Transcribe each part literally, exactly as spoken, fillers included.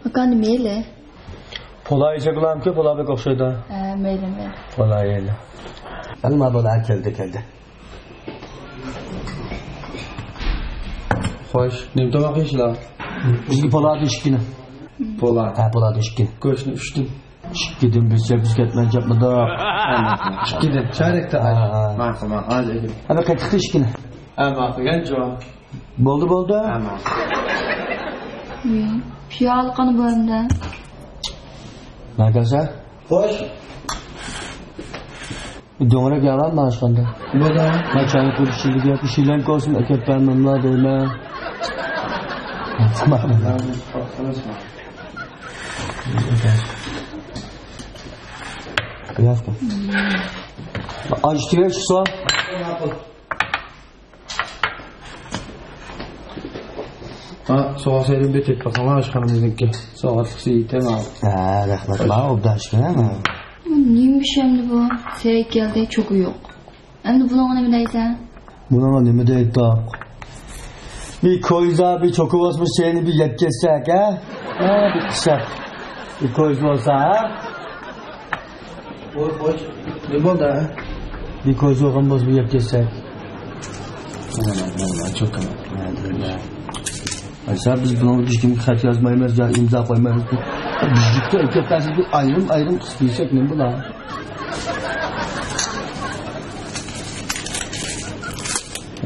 ئاكا، نېمە يېيىلى؟ پولا يېسەك بولامدىكى؟ پولا بەك ئوخشايدۇ. ھە، مەيلى، مەيلى. پولا يېيىلى. ئەلما بالا كەلدى، كەلدى. خوش، نېمە تاماق يەيسىلەر؟ بىزگە پولادىن ئىككىنى. پولاد. ھە، پولادىن ئىككىنى. گۆشنى ئۈچتىن. ئىككىدىن بىز چەپ، بىز كەتمەن چاپمىدۇق. ئىككىدىن، چارەكتە. ھە، ھە. ماقۇل، ماقۇل. ھازىر. ھە، بىر قېتىقتا ئىككىنى. ھە، ماقۇل، يەنە جۇۋان. بولدى، بولدى. ھە، ماقۇل. پىيالە قانا بۇ ئەمدى؟ ناكاسا؟ خوش. دۆڭرەك ياغان ماڭاشقاندا. بولدى. ما چاينى قۇرۇپ ئىچىدىكى ياكى شىلەنكە بولسۇن، ئەكەپ بەرمەملا دەيمەن. تاماق. ئاچ تۈگەش سۇ. ھە، سوغۇق سەيلىم بېتىپ باقىڭلار، ئاشخانىمىزنىڭكى سوغۇقلۇق سېيىتى ماۋۇ. ھە، رەھمەت. ماۋۇ ئوبدان ئىكەن، ھە. بۇ نېمە ئىش ئەمدى بۇ؟ سەي كەلدى، چوكى يوق. ئەمدى بۇنىڭغا نېمە دەيسەن؟ بۇنىڭغا نېمە دەيتتۇق؟ بىر كويزا، بىر چوكى بولسا، بىر سەينى بىر يەپ كەتسەك، ھە؟ ھە، بىر قىساق. بىر كويزا بولسا، ھە؟ خوش، خوش. نېمە بولدى، ھە؟ بىر كويزا بولغان بولسا، بىر يەپ كەتسەك. ئايسا، بىز بۇنىڭغا ھېچكىمگە خەت يازمايمىز يا ئىمزا قويمايمىز. بىزلىكتە ئۆتكەپ بىر ئايرىم-ئايرىم قىلىپ يېسەك نېمە بولا؟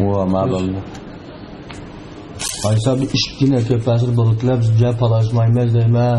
ۋا، ما بولدى. ئايسا، بىر ئىككىنى ئەكەپ بەرسە بولىدىلا، بىز بىر پالاشمايمىز دەيمەن.